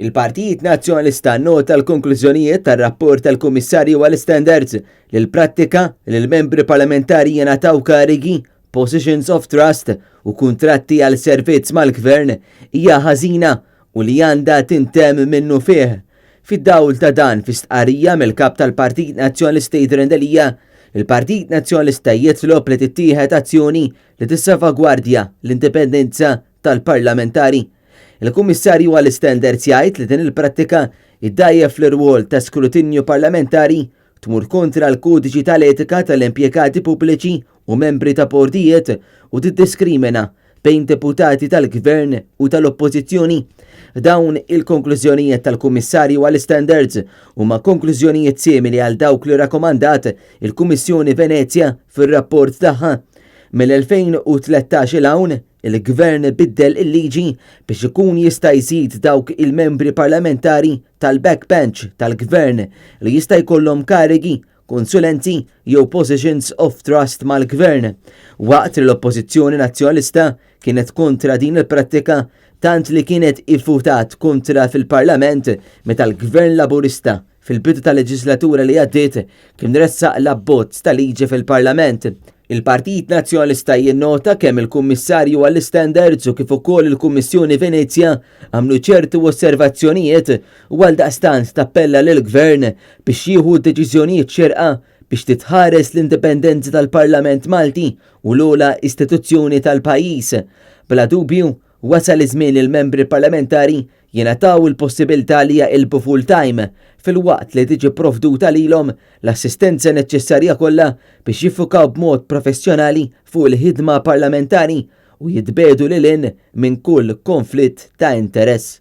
Il-Partit Nazzjonalista nnota l-konklużjonijiet tar-rapport tal-Kummissarju għall-Istandards li l-prattika li l-membri parlamentari jingħataw karigi, positions of trust u kuntratti għal servizz mal-Gvern hija ħażina u li għandha tintemm minnufih. Fid-dawl ta' dan, fi stqarrija mill-Kap tal-Partit Nazzjonalista Adrian Delia, il-Partit Nazzjonalista jitlob li tittieħed azzjoni li tissalvagwardja l-indipendenza tal-parlamentari. Il-Kummissarju għall-Istandards jgħid li din il-prattika iddgħajjef l-irwol ta' skrutinju parlamentari, tmur kontra l-kodiċi tal-etika tal-impjegati pubbliċi u membri ta' bordijiet u tiddiskrimina bejn deputati tal-Gvern u tal-Oppożizzjoni. Dawn il-konklużjonijiet tal-Kummissarju għall-Istandards huma konklużjonijiet simili għal dawk li rrakkomandat il-Kummissjoni Venezja fir-rapport tagħha. Mill-2013 'il hawn, il-Gvern biddel il-liġi biex ikun jista' jżid dawk il-membri parlamentari tal-backbench tal-Gvern li jista' jkollhom karigi, konsulenti jew positions of trust mal-Gvern. Waqt li l-Oppożizzjoni Nazzjonalista kienet kontra din il-prattika tant li kienet ivvutat kontra fil-Parlament meta l-Gvern Laburista fil-bidu tal-leġislatura li għaddiet kien ressaq l-abbozz ta' liġi fil-Parlament. Il-Partit Nazzjonalista jinnota kemm il-Kummissarju għall-Istandards u kif ukoll il-Kummissjoni Venezja għamlu ċertu osservazzjonijiet u għaldaqstant tappella lill-Gvern biex jieħu deċiżjonijiet xierqa biex titħares l-indipendenza tal-Parlament Malti u l-ogħla istituzzjoni tal-pajjiż. Bla dubju, wasal iż-żmien li l-membri parlamentari jingħataw il-possibilità li jaqilbu full-time, filwaqt li tiġi pprovduta lilhom l-assistenza neċċessarja kollha biex jiffukaw b'mod professjonali fuq il-ħidma parlamentari u jitbiegħdu lil hinn minn kull konflitt ta' interess.